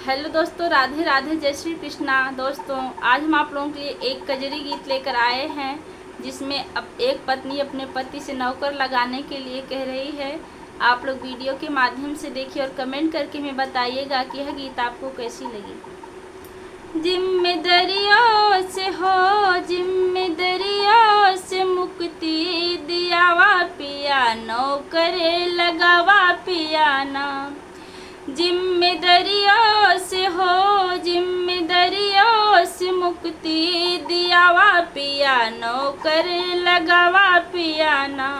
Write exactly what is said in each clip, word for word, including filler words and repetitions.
हेलो दोस्तों, राधे राधे, जय श्री कृष्णा। दोस्तों, आज हम आप लोगों के लिए एक कजरी गीत लेकर आए हैं, जिसमें अब एक पत्नी अपने पति से नौकर लगाने के लिए कह रही है। आप लोग वीडियो के माध्यम से देखिए और कमेंट करके हमें बताइएगा कि यह गीत आपको कैसी लगी। जिम्मेदारियों से हो, जिम्मेदारियों से मुक्ति दियावा पिया, नौकर लगावा पिया ना। जिम्मेदारियों से हो, जिम्मेदारियों से मुक्ति दियावा पिया, नौकर लगावा पिया ना।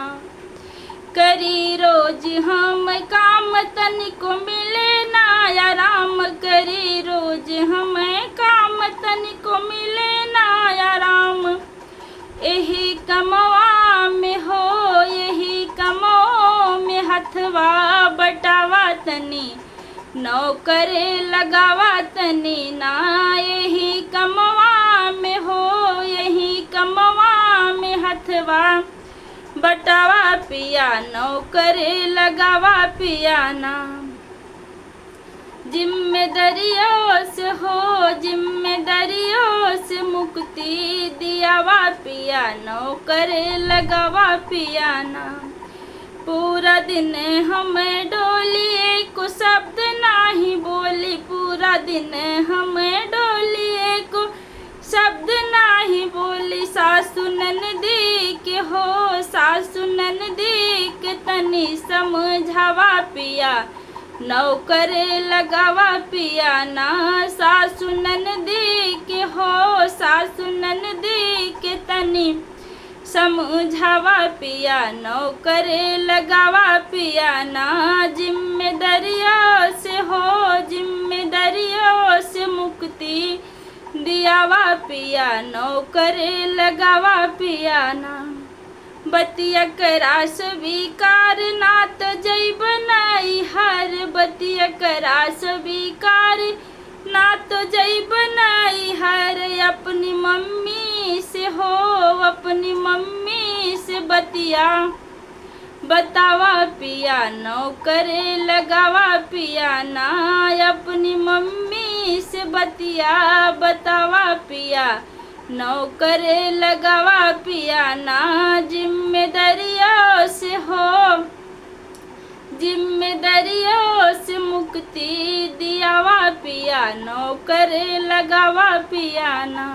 करी रोज हम काम, तनिको मिले ना आराम, करी रोज हम काम, तनिको मिले ना आराम। एही कमवा में हो, एही कमवा में हथवा बटावा तनी, नौकर लगावा तनी ना। एही कमवा में हो, एही कमवा में हथवा बटावा पिया, नौकर लगावा पिया ना। जिम्मेदारियों से हो, जिम्मेदारियों से मुक्ति दियावा पिया, नौकर लगावा पिया ना। पूरा दिन हम डोली, एको शब्द नाही बोली, पूरा दिन हम डोली, एको शब्द नाही बोली। सासु ननदी के हो, सासु ननदी के तनी समझावा पिया, नौकर लगावा पिया ना। सासु ननदी के हो, सासु ननदी के तनी समझावा पिया, नौकर लगावा पिया ना। जिम्मेदारियों से हो, जिम्मेदारियों से मुक्ति दियावा पिया, नौकर लगावा पिया ना। बतिया करा स्वीकार, ना तो जइब नैहर, बतिया करा स्वीकार, ना तो जइब नैहर। अपनी मम्मी से हो, अपनी मम्मी से बतिया बतावा पिया, नौकर लगावा पिया ना। अपनी मम्मी से बतिया बतावा पिया, नौकर लगावा पिया ना। जिम्मेदारियों से हो, जिम्मेदारियों से मुक्ति दियावा पिया, नौकर लगावा पिया ना।